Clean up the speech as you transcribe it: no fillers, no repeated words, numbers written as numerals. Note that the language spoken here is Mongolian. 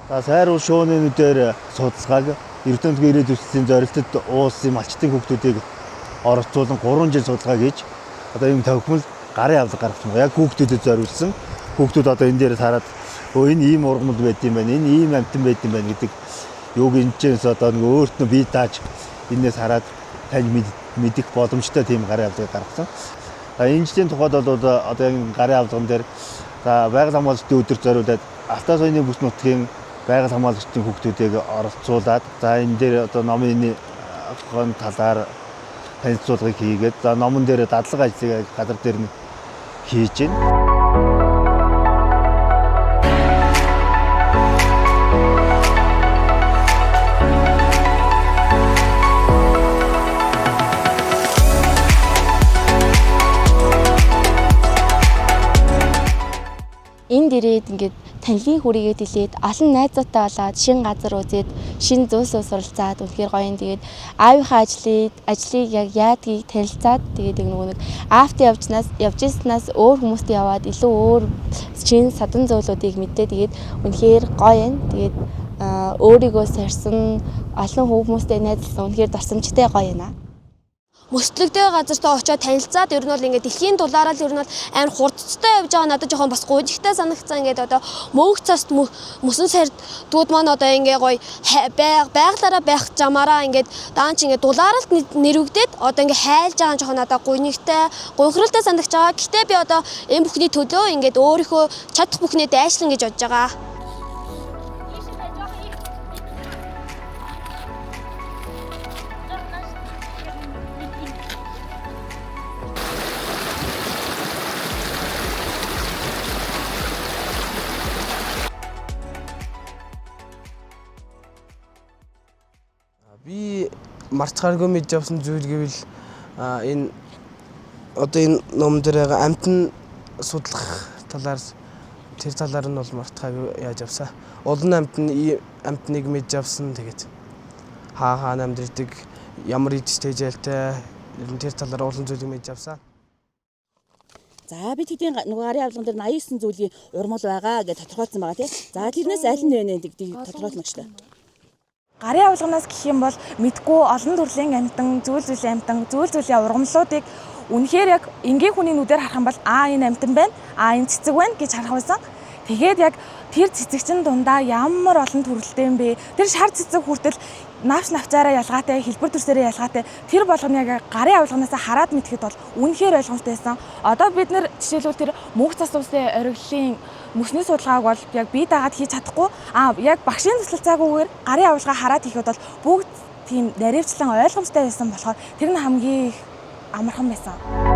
За сайр шөөнүүдээр судалгааг Эрдэнэ ирээд үслийн зорилтод уулсын малчдын хүүхдүүдийг оролцуулан 3 жил судалгаа хийж одоо ийм тохимол гарын авлага гаргасан байна. Яг хүүхдүүдэд зориулсан. Хүүхдүүд одоо энэ дээр хараад энэ ийм ургамал байд юм байна, энэ ийм амьтан байд юм байна гэдэг юуг энэ ч одоо нэг өөрт нь бие дааж энээс хараад тань мэдэх боломжтой тийм гарын авлагыг гаргасан. За энэ жилийн тухайд бол одоо яг гарын авлаган дээр за байгаль хамгаалагчдын өдөрт зориулаад Алтай соёны бүс нутгийн байгаль хамгаалагчдын хүүхдүүдийг оролцуулаад за энэ дээр одоо номын талаар танилцуулгыг хийгээд за номон дээр дадлага ажлыг газар дээр нь хийж байна. Энд ирээд ингээд танилын хүрээгээ дэлээд олон найзуудтай болоод шин газар үзээд шин зүйлсөө суралцаад үнэхээр гоё юм. Тэгээд аавынхаа ажлыг яг яадгийг танилцаад тэгээд нөгөө нэг аавтай явж ирснаас өөр хүмүүстэй яваад илүү өөр шин садан зүйлүүдийг мэдээ. Тэгээд үнэхээр гоё юм. Тэгээд өөрийгөө сорьсон олон хүмүүстэй найзалсан үнэхээр дурсамжтай гоё юм аа. Мөстлөгтэй газартаа очиод танилцаад ер нь бол ингээд дэлхийн дулаараа л ер нь бол амар хурдцтай явж байгаа надад жоохон бас гуйжигтай санагцсан. Ингээд одоо мөөх цаст мөсөн сард дүүд маань одоо ингээ гоё байглаараа байх замаараа ингээд даанч ингээд дулааралт нэрвэгдээд одоо ингээ хайлж байгаа нь жоохон надад гуйнигтай, гуйхралтай санагч байгаа. Гэтэ би одоо энэ бүхний төлөө ингээд өөрийнхөө чадах бүхнээ дайшлан гэж бодож байгаа. Би марцгааргүй мэдж авсан зүйл гэвэл энэ одоо энэ ном дээр байгаа амьтан судлах талаар тэр талаар нь бол мартахаагүй яаж авсан. Олон амьтан амьтныг мэдж авсан. Тэгээд хаа хаана амьдардаг, ямар идэвхтэй жээлтэй ер нь тэр талаар олон зүйлийг мэдж авсан. За бид хэдийн нөгөө гарын авлаган дээр 89 зүйлийн урмал байгаа гэж тодорхойлсон байгаа тий. За тэрнээс аль нь вэ гэдгийг тодорхойлно гэж байна. Гарын авлаганаас гэх юм бол мэдгүй олон төрлийн амьтан, зүйл зүйлийн амьтан, зүйл зүйлийн ургамлуудыг үнэхээр яг энгийн хүний нүдээр харах юм бол энэ амьтан байна, энэ цэцэг байна гэж харах байсан. Тэгээд яг тэр цэцэг чинь дундаа ямар олон төрөлтэй юм бэ? Тэр шар цэцэг хүртэл навч навчаараа ялгаатай, хэлбэр төрсөөрөө ялгаатай. Тэр болгоно яг гарын авлаганаас хараад мэдхэд бол үнэхээр ойлгомжтой байсан. Одоо бид нэр жишээлбэл тэр мөнх цас улсын ориглолын мөсний судалгааг бол яг бие даагаад хийж чадахгүй. Яг багшийн туслалцаагүйгээр гарын авлагаа хараад хийхэд бол бүгд тийм наривчлан ойлгомжтой байсан болохоор тэр нь хамгийн их амархан байсан.